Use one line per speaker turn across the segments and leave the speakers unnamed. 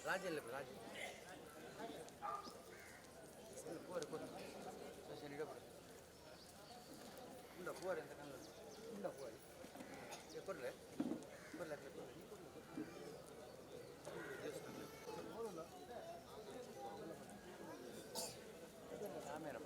ರಾಜಲ್ಲ ರಾಜ ಉಂಡ ಪೂವರೆ ಅಂತ ಕನ್ನಡ ಉಂಡ ಪೂವರೆ ಕೊರ್ಲೆ ಕೊರ್ಲೆ ಕೊರ್ಲೆ. ಆಮೇಲೆ.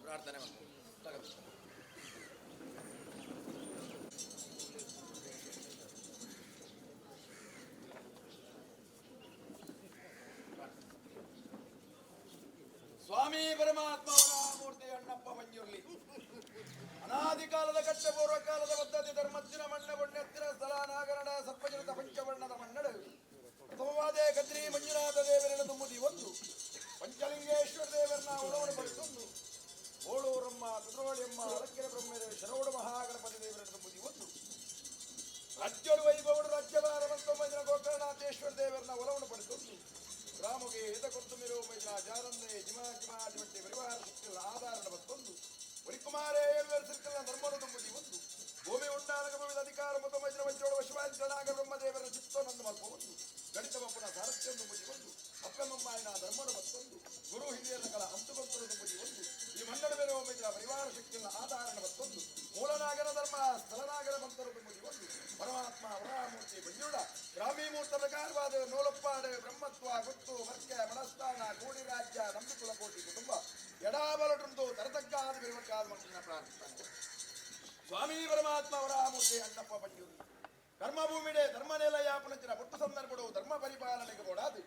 ಪ್ರಾರ್ಥನೆ ಮಾಡ್ತೀವಿ.
ಸ್ವಾಮಿ ಪರಮಾತ್ಮ ಮೂರ್ತಿ ಅಣ್ಣಪ್ಪ ಮಂಜುರ್ಲಿ, ಅನಾದಿ ಕಾಲದ ಕಟ್ಟ ಪೂರ್ವ ಕಾಲದ ಪದ್ಧತಿ ಧರ್ಮತ್ತಿನ ಮಣ್ಣ ಪುಣ್ಯತ್ತಿನ ಸ್ಥಳ ನಾಗರಣ ಸರ್ಪಜನತ ಪಂಚವರ್ಣದ ಮನ್ನಡು ಪ್ರಥಮವಾದ ಕದ್ರಿ ಮಂಜುನಾಥ ದೇವರನ್ನು ತುಂಬುದಿ ಒಂದು ಪಂಚಲಿಂಗೇಶ್ವರ ದೇವರನ್ನ ಉಳವಣ ಪಡಿಸೊಂದು ಬೋಳೂರಮ್ಮ ಕುದ್ರೋಳಿಯಮ್ಮ ಅಲಕ್ಕೆರೆ ಬ್ರಹ್ಮದೇವ ಶರವಣ ಮಹಾಗಣಪತಿ ದೇವರನ್ನು ತುಂಬುದಿ ಒಂದು ರಾಜ್ಯಡು ವೈಭವಡು ರಾಜ್ಯಭಾರ ಮತ್ತೊಮ್ಮೈದಿನ ಗೋಕರ್ಣಾಥೇಶ್ವರ ದೇವರನ್ನ ಒಲವನ್ನು ಪಡಿಸೊಂದು ಗ್ರಾಮಗೆ ಹಿತ ಕೊರ್ತುಮಿರು ಮೈದಿನ ಜಾರಂದೆ ಜಿಮಾ ಜಿಮಾದಿ ಪರಿವಾರ ಶಕ್ತಿಗಳ ಆಧಾರಣ ಮತ್ತೊಂದು ವರಿಕುಮಾರೇ ಏಳುವೇರು ಸಿರ್ಕಲ್ನ ಧರ್ಮನು ತುಂಬುದಿ ಒಂದು ಭೂಮಿ ಉಂಡಾನಗ ಭೂಮಿದ ಅಧಿಕಾರ ಮತ್ತು ಮೈದಿನ ಮಂಚೋಡ ವಶವಾಂಚನಾಗ ಬ್ರಹ್ಮದೇವರ ಚಿತ್ತನನ್ನು ಮಲ್ಪ ಒಂದು ಗಣಿತ ಬಪ್ಪನ ಸಾರಥ್ಯ ತುಂಬುದಿ ಒಂದು ಅಪ್ಪನಮ್ಮಾಯನ ಧರ್ಮನು ಮತ್ತೊಂದು ಗುರು ಹಿರಿಯರ ಕಲ ಅಂತುಗೊಂತರು ತುಂಬುದಿ ಒಂದು ಈ ಮನ್ನಡ ಬೇರೆ ಮೈದಿನ ಪರಿವಾರ ಶಕ್ತಿಗಳ ಆಧಾರಣ ಮತ್ತೊಂದು ಮೂಲನಾಗರ ಧರ್ಮ ಸ್ಥಳನಾಗರ ಮಂತರು ತುಂಬುದಿ ಒಂದು ಪರಮಾತ್ಮ ವರಾಮೂರ್ತಿ ಮಂಜುಳ ಬ್ರಾಹ್ಮೀ ಮೂರ್ತ ಪ್ರಕಾರವಾದ ನೂಲಪ್ಪಾಡು ಬ್ರಹ್ಮತ್ವ ಗುತ್ತು ವರ್ಕೆ ಮನಸ್ಥಾನ ಗೂಡಿ ರಾಜ್ಯ ನಂಬಿಕುಲ ಕೋಟಿ ಕುಟುಂಬ ಎಡಾಬಲಟುಂದು ತರತಕ್ಕಾದ ಬಿರುವಕ್ಕಾದ ಮಕ್ಕಳನ್ನ ಪ್ರಾರ್ಥಿಸ್ತಾನೆ. ಸ್ವಾಮಿ ಪರಮಾತ್ಮ ವರಾಮೂರ್ತಿ ಅಣ್ಣಪ್ಪ ಪಂಜೂರಿ ಕರ್ಮಭೂಮಿಡೆ ಧರ್ಮ ನೆಲಯಾಪನಚಿನ ಪುಟ್ಟು ಸಂದರ್ಭಡು ಧರ್ಮ ಪರಿಪಾಲನೆಗೆ ಬೋಡಾದು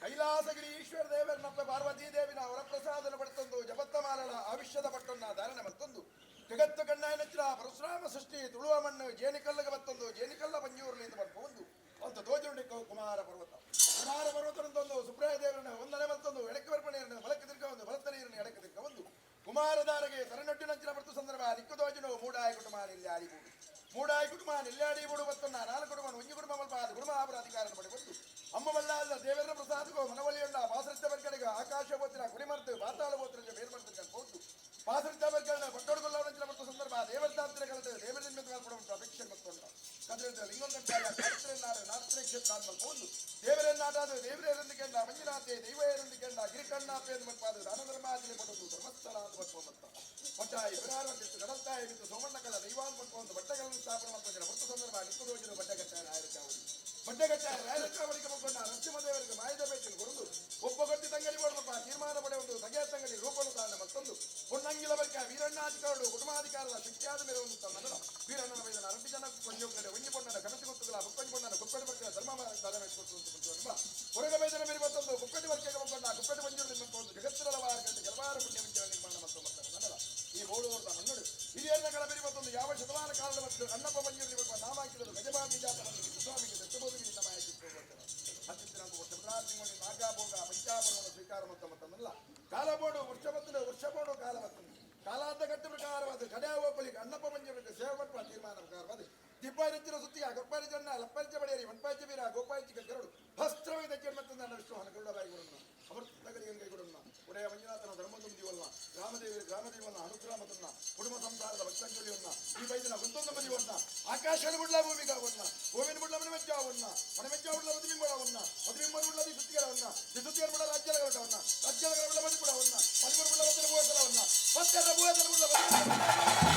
ಕೈಲಾಸಗಿರಿ ಈಶ್ವರ ದೇವರನಪ್ಪ ಪಾರ್ವತೀ ದೇವಿನ ವರಪ್ರಸಾದನ ಪಡ್ತೊಂದು ಜಪತ್ತಮಾಲಳ ಆವಿಷ್ಯದ ಪಟ್ಟೊನ್ನ ಧಾರಣೆ ಮತ್ತೊಂದು ಜಗತ್ತು ಕಣ್ಣಾಯನಚ್ಚಿನ ಪರಶುರಾಮ ಸೃಷ್ಟಿ ತುಳುವ ಮಣ್ಣು ಜೇನಿಕಲ್ಲಗ ಬತ್ತೊಂದು ಜೇನಿಕಲ್ಲ ಪಂಜೂರ್ಲಿಂದ ಒಂದು ಅಂತ ತೋಜುಂಡಿ ಕುಮಾರ ಪರ್ವತ ಕುಮಾರ ಪರ್ವತನಂತೊಂದು ಸುಬ್ರಾಯ ದೇವರನ್ನ ಒಂದನೆ ಮತ್ತೊಂದು ಎಡಕ್ಕೆ ಬರ್ಪಣೆಯನ್ನು ಬಲಕ್ಕೆ ತಿರ್ಗ ಒಂದು ಬಲತ್ತ ನೀರನ್ನು ಎಡಕ್ಕೆ ತಿರ್ಗ ಒಂದು ಕುಮಾರದಾರಗೆ ಸರನೊಟ್ಟಿನಂಚಿನ ಬರ್ತು ಸಂದರ್ಭ ನಿಕ್ಕುದೋಜುನು ಮೂಡಾಯ ಕುಟುಂಬ ನಿಲ್ಲಾಡಿ ಬೂಡು ಮೂಡಾಯಿ ಕುಟುಂಬ ನಿಲ್ಲಾಡಿ ಬೂಡು ಮತ್ತೊಂದು ನಾಲ್ಕು ಕುಟುಂಬ ಒಂಜಿ ಕುಟುಂಬ ಮಲ್ಪ ಅದು ಕುಟುಂಬ ಆಪರ ಅಧಿಕಾರ ಪಡೆಕೊಂಡು ಅಮ್ಮ ಮಲ್ಲಾದ ದೇವರ ಪ್ರಸಾದಕ್ಕೋ ಮನವಲಿಯೊಂಡ ಪಾಸರಿದ್ದ ಬರ್ಕಡೆಗೆ ಆಕಾಶ ಬೋತಿನ ಕುಡಿಮರ್ತು ಪಾತಾಳ ಬೋತಿನ ಬೇರ್ಮರ್ತು ಕಲ್ಪೊಂದು ಪಾಸರಿದ್ದ ಬರ್ಕಡೆ ಪಟ್ಟೋಡುಗೊಲ್ಲವನಂಚಿನ ಬರ್ತು ಸಂದರ್ಭ ದೇವತಾಂತ್ರ ಕಳೆದು ದೇವರಿಂದ ಕೊಡುವಂತ ಅಪೇಕ್ಷೆ ಮತ್ತೊಂಡ ಕದ್ರಿಂದ ಲಿಂಗೊಂಗಂಟಾಯ ನಾಡು ನಾಲ್ಕನೇ ಕ್ಷೇತ್ರ ಮಲ್ಪೊಂದು ದೇವರನ್ನಾಟಾದ ದೇವರೇರಂದು ಕೆಂಡ ಮಂಜುನಾಥೆ ದೈವ ಕೆಂಡ ಗಿರಿಕಣ್ಣಾಪೆ ಮಲ್ಪಾದ ದಾನ ಧರ್ಮಾಚರಣೆ ಪಡೋದು ಧರ್ಮಸ್ಥಳ ಅಂತ ಮಲ್ಪ ಮತ್ತ ಪಟ್ಟಾಯಿ ಬಿರಾರ ಗಡಲ್ತಾಯಿ ಬಿತ್ತು ಸೋಮಣ್ಣ ಕಲ ದೈವಾನ್ ಪಟ್ಕೊಂಡು ಬಟ್ಟೆಗಳನ್ನು ಸ್ಥಾಪನೆ ಮಾಡ್ಕೊಂಡಿರ ಹೊತ್ತು ಸಂದರ್ಭ ನಿಕ್ಕುದೋಜಿನ ಬಡ್ಡೆಗಟ್ಟಾರ ರಾಯರಚಾವಡಿ ಬಡ್ಡೆಗಟ್ಟಾರ ರಾಯರಚಾವಡಿಗೆ ಮಗ್ಗೊಂಡ ನರಸಿಂಹದೇವರಿಗೆ ಮಾಯದ ಬೇಟಿನ ಕೊಡುದು ಒಬ್ಬ ಗಟ್ಟಿ ತಂಗಡಿ ಬೋಡಪ್ಪ ತೀರ್ಮಾನ ಪಡೆಯುವುದು ತಗೆಯ ತಂಗಡಿ ರೂಪನು ತಾಣ ಮತ್ತೊಂದು ಪೊನ್ನಂಗಿಲ ಬರ್ಕ ವೀರಣ್ಣಾಧಿಕಾರರು ಕುಟುಂಬಾಧಿಕಾರದ ಶಕ್ತಿಯಾದ ಮೇರೆ ಒಂದು ತನ್ನ ವೀರಣ್ಣನ ವೈದನ ಅರಬ್ಬಿ ಜನ ಕೊಂಜೋಗಡೆ ಒಂಜಿ ಪೊಣ್ಣನ ಕನಸು ಗೊತ್ತುಗಳ ಬುಕ್ಕೊಂಜಿ ಪೊಣ್ಣನ ಕುಪ್ಪೆಡು ಬರ್ಕ ಧರ್ಮ ಧರ್ಮ ಹೊರಗ ಬೈದನ ಮೇರೆ ಮತ್ತೊಂದು ಕುಪ್ಪೆಡು ವರ್ಕೆಗೆ ಮಗ್ಗೊಂಡ ಕುಪ್ಪೆಡು ಮಂಜೂರು ಮತ್ತೊಂದು ಜಗತ್ತಿರಲವಾರ ಗಂಟೆ ಕೆಲವಾರು ಪುಣ್ಯ ನಿರ್ಮಾಣ. ಜಾತವನ್ನು ಸ್ವಾಮಿಗೆ ದತ್ತಬೋಧಿ ನಿನ್ನ ಮಾಯ ಹತ್ತಿರ ವರ್ಷ ತಿಂಗಳು ನಾಗಾಭೋಗ ಪಂಚಾಭರಣ ಸ್ವೀಕಾರ ಮತ್ತು ಮತ್ತನ್ನಲ್ಲ ಕಾಲಬೋಡು ವರ್ಷ ಬತ್ತಲು ವರ್ಷ ಬೋಡು ಕಾಲ ಬತ್ತನು ಕಾಲಾಂತ ಕಟ್ಟು ಪ್ರಕಾರವಾದ ಕಡ್ಯಾವೋಪಲಿ ಅಣ್ಣಪ್ಪ ಮಂಜುಗಳಿಗೆ ಸೇವೆ ಪಟ್ಟ ತೀರ್ಮಾನ ಪ್ರಕಾರವಾದ ದಿಪ್ಪಾರಿಚ್ಚಿನ ಸುತ್ತಿಯ ಗಪ್ಪಾರಿ ಜನ್ನ ಲಪ್ಪಾರಿಚ ಬಡಿಯರಿ ವನ್ಪಾಚ ವೀರ ಗೋಪಾಯಿಚ ಗರುಡು ಭಸ್ತ್ರವೈ ದಜ್ಜನ್ ಮತ್ತು ನನ್ನ ವಿಷ್ಣು ಗರುಡಬಾಯಿ ಗುರುನ್ನ ಅಮೃತಗರಿಗೆ ಕೈಗೊಡನ್ನ ಒಡೆಯ ಮಂಜುನಾಥನ ಧರ್ಮದುಂದಿವಲ್ಲ ಗ್ರಾಮದೇವಿ ಗ್ರಾಮದೇವನ್ನ ಅನುಗ್ರಹಮತನ್ನ ಕುಟುಂಬ ಸಂಸಾರದ ಭಕ್ತಂಜಲಿಯನ್ನ ಈ ವೈದ್ಯನ ಒಂದೊಂದು ಮದಿವನ್ನ ಆಕಾಶದ ಬುಡ್ಲ ಭೂಮಿಗಾವನ್ನ ಭೂಮಿನ ಬುಡ್ಲ ಮನೆಮೆಜ್ಜಾವನ್ನ ಮನೆಮೆಜ್ಜಾವುಳ್ಳ ಮದುಮಿಂಬಳವನ್ನ ಮದುಮಿಂಬರುಳ್ಳ ಸುತ್ತಿಗರವನ್ನ ಸುತ್ತಿಗರ ಬುಡ ರಾಜ್ಯದ ಗರಟವನ್ನ ರಾಜ್ಯದ ಗರಬುಡ ಮದಿಪುಡವನ್ನ ಮದಿಪುರ ಬುಡ ಮದಿರ ಭೂತಲವನ್ನ ಪತ್ತೆರ ಭೂತಲ ಬುಡ್ಲ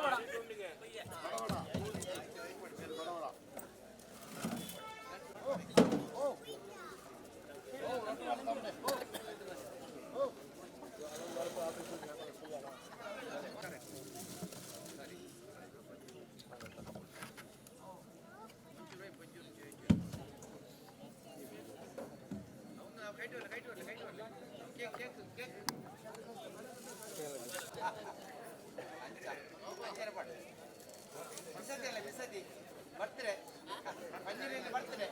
ಬಡ. ಬಿಸತಿ ಅಲ್ಲ ಬಿಸತಿ ಬರ್ತಾರೆ ಪಂಜಿರಲ್ಲಿ ಬರ್ತಾರೆ.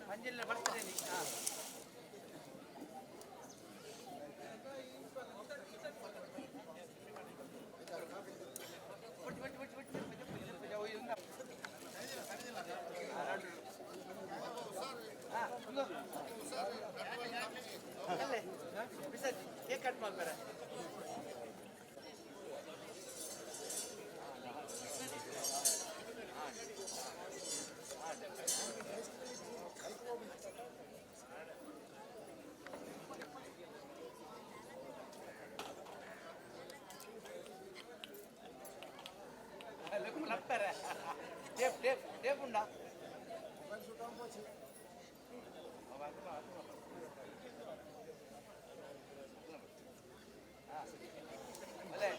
ಪಂಜಿರಲ್ಲಿ ಬರ್ತಾರೆ ನೀ. ಹಾ. ಬಿಟ್ಟು ಬಿಟ್ಟು ಬಿಟ್ಟು ಬಿಟ್ಟು ಬಿಟ್ಟು ಬಿಟ್ಟು ಬಿಟ್ಟು ಬಿಟ್ಟು. ಹಾ, ಒಂದು. ಅಲ್ಲೇ ಬಿಸತಿ ಕೇಕ್ ಕಟ್ ಮಾಡ್ಬೇಡ. ಲಪ್ತಾರೆ ಟೇಪ್ ಟೇಪ್ ಟೇಪ್ ಉಂಡಾ? ಅಲ್ಲೇ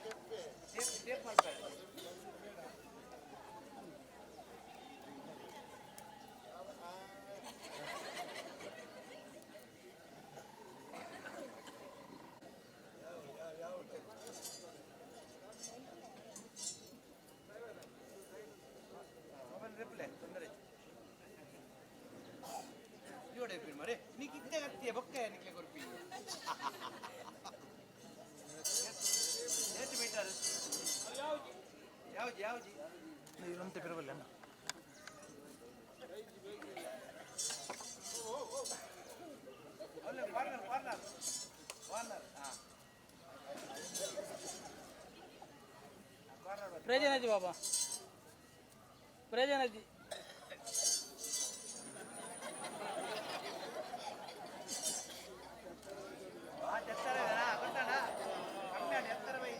ಟೇಪ್ ಟೇಪ್ ಮಾಡ್ತಾರೆ. ಮೊಬೈಲ್ ರಿಪ್ಲೈ ತೊಂದರೆ ಇಯೋಡೆ ಮರೆ ನೀಕ್ ಇತ್ತೆ ಕತ್ತಿಯ ಬೊಕ್ಕ ನಿಕ್ಲೆ ಕೊರ್ಪಿ. ಏತ್ ಮೀಟರ್? ಯಾವ್ದು ಯಾವ್ದು?
ಇರಂತೆ ಬಿರಬಲ್ಲ.
ಅಲ್ಲ, ಕಾರ್ನರ್ ಕಾರ್ನರ್ ಕಾರ್ನರ್. ಹಾಂ, ಕಾರ್ನರ್.
ಪ್ರಯೋಜನ ಬಾಬಾ, ಪ್ರಯೋಜನ.
ಆ ಎತ್ತರ ಇದೆನಾ? ಗೊತ್ತಣ್ಣ ಕಮ್ಮಿ ಆಡ್ ಎತ್ತರ ಬೈ.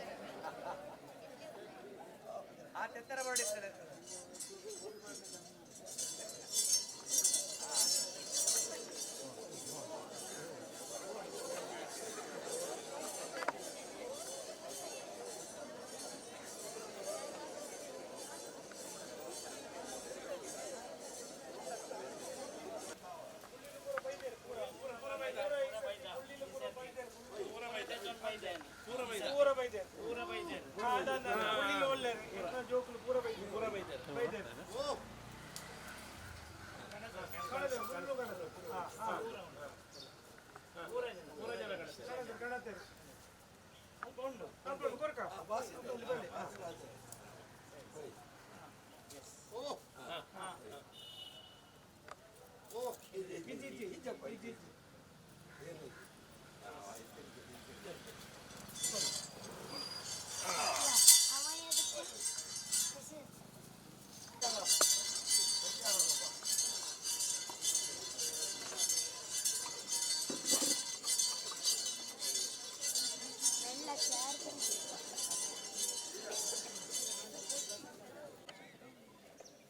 ಆ ಎತ್ತರ ಹೊಡಿರ್ತದೆ.
ಪೂರ ಬೈದೇರ್ ಪೂರ ಬೈದೇರ್ ಪುಳ್ಳಿಲು ಒಳ್ಳೆ ಜೋಕುಲು ಪೂರ ಬೈದೇರ್ ಪೂರ ಬೈದೇರ್ ಬೈದೇರ್ ಕಣದೇರು ಫುಲ್ಲು ಕಣದೇರು. ಹಾ, ಹಾ. ಕಣದೇರು, ಕಣದೇರು. ಅಲ್ಪ ಉಂಟು ಅಲ್ಪ ಉಂಟು ಕೊರ್ಕ ಬಲ್ಲಿ, ಬಲ್ಲಿ. ಹಾ. ಇಜ್ಜಿ, ಇಜ್ಜಿ, ಇಜ್ಜಪ್ಪ, ಇಜ್ಜಿ, ಇಜ್ಜಿ.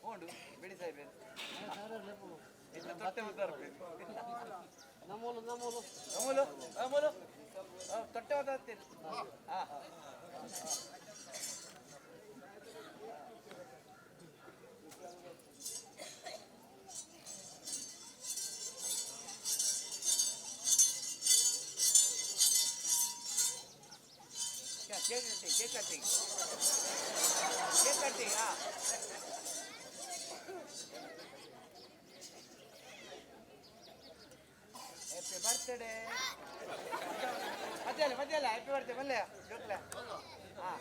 ಉಂಡು ಬಿಡಿ ಸಾಹೇಬ್ರೆ. ಇನ್ನು ತೊಟ್ಟೆ ಉದ್ದಾರ. ನಮೂಲು ನಮೂಲು ನಮೂಲು ತೊಟ್ಟೆ ಉದ್ದಾರ್ತೀನಿ. ಹಾ. Cake cutting, cake cutting, cake cutting. ಹಾ. Happy birthday. ಮಧ್ಯಾಹ್ನ ಮಧ್ಯಾಹ್ನ ಹ್ಯಾಪಿ ಬರ್ತ್ಡೇ ಮಲ್ಲೆ ಜೋಕ್ಲೆ. ಹಾ.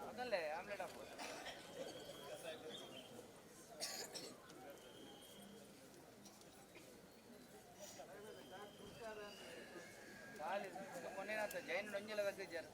ಅದಲ್ಲೇ ಆಮ್ಲೆಟ್ ಹಾಕು. ಖಾಲಿ ಮೊನ್ನೆ ಜೈನ್ ಒಂಜೆಲ್ಲ ತೆಗ್ದಿದ್ದಾರೆ.